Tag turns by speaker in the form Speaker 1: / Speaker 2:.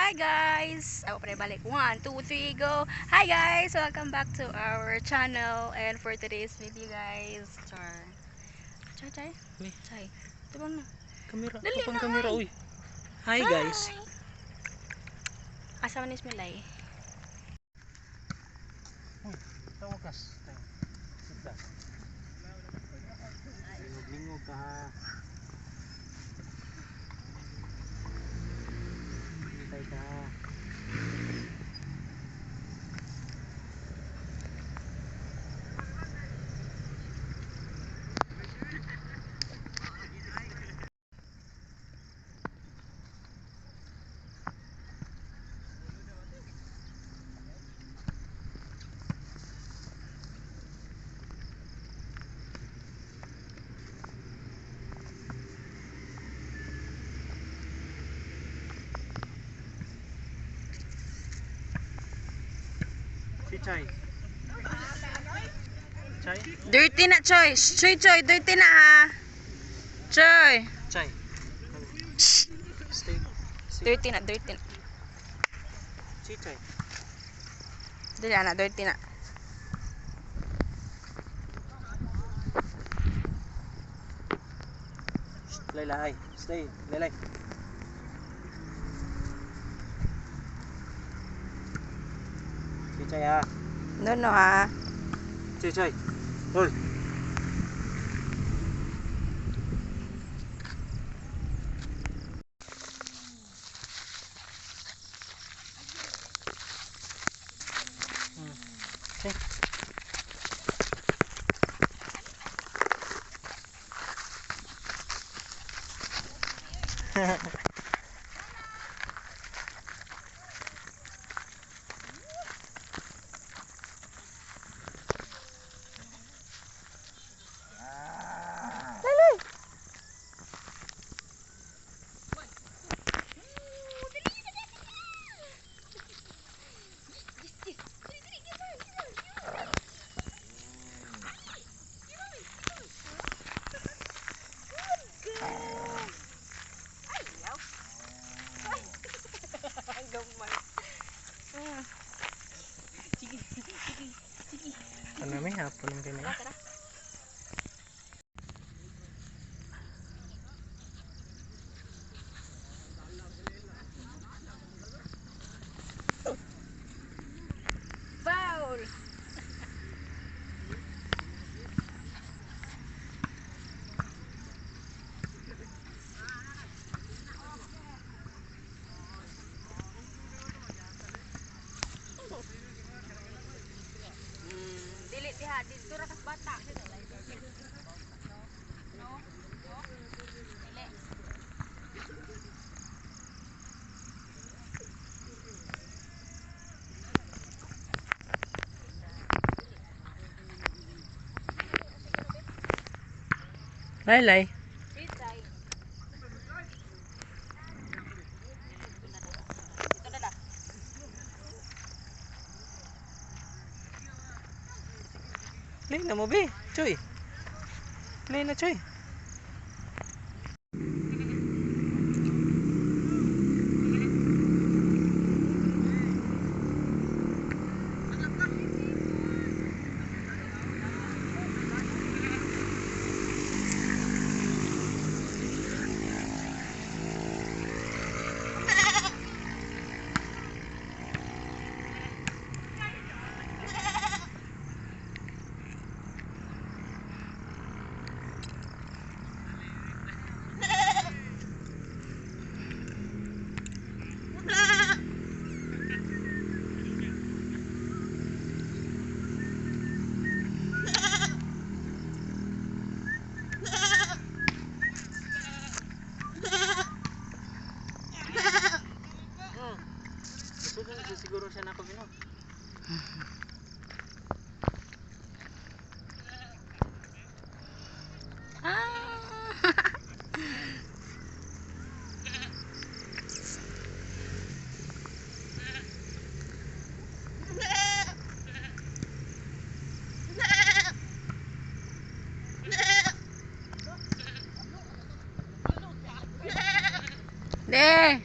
Speaker 1: Hi guys! Ako pa balik. 1, 2, 3, go! Hi guys! Welcome back to our channel. And for today's video guys, char. Char, char?
Speaker 2: Uy.
Speaker 1: Chay. Tabang na.
Speaker 2: Kamera.
Speaker 1: Dali
Speaker 2: Ito pang
Speaker 1: na,
Speaker 2: kamera,
Speaker 1: ay.
Speaker 2: uy. Hi guys.
Speaker 1: Asa man is Milay?
Speaker 2: Uy, sa wakas. Sit down. Lingog-lingog ka ha. Hintay ka ha. Si Chay. Chay?
Speaker 1: Dirty na, Choy! Choy, Choy! Dirty na ha! Choy!
Speaker 2: Chay. Stay. Stay.
Speaker 1: Dirty na, dirty na.
Speaker 2: Si Chay.
Speaker 1: Dili na, dirty na.
Speaker 2: Shh, Laila, ay. Stay. Laila. Si Chay ha.
Speaker 1: No, no ha.
Speaker 2: Chay, Chay. Hoy. Chay.
Speaker 1: Laylay!
Speaker 2: Ano may hapon ang ganyan.
Speaker 1: Foul! Dili diha, dito ra kas bata. No? No? Dili.
Speaker 2: Laylay.
Speaker 1: Chay. Dito na lang.
Speaker 2: Play na mo, be. Choy. Play na, Choy. Gusto siguro siya na ako bino.
Speaker 1: Ah! De.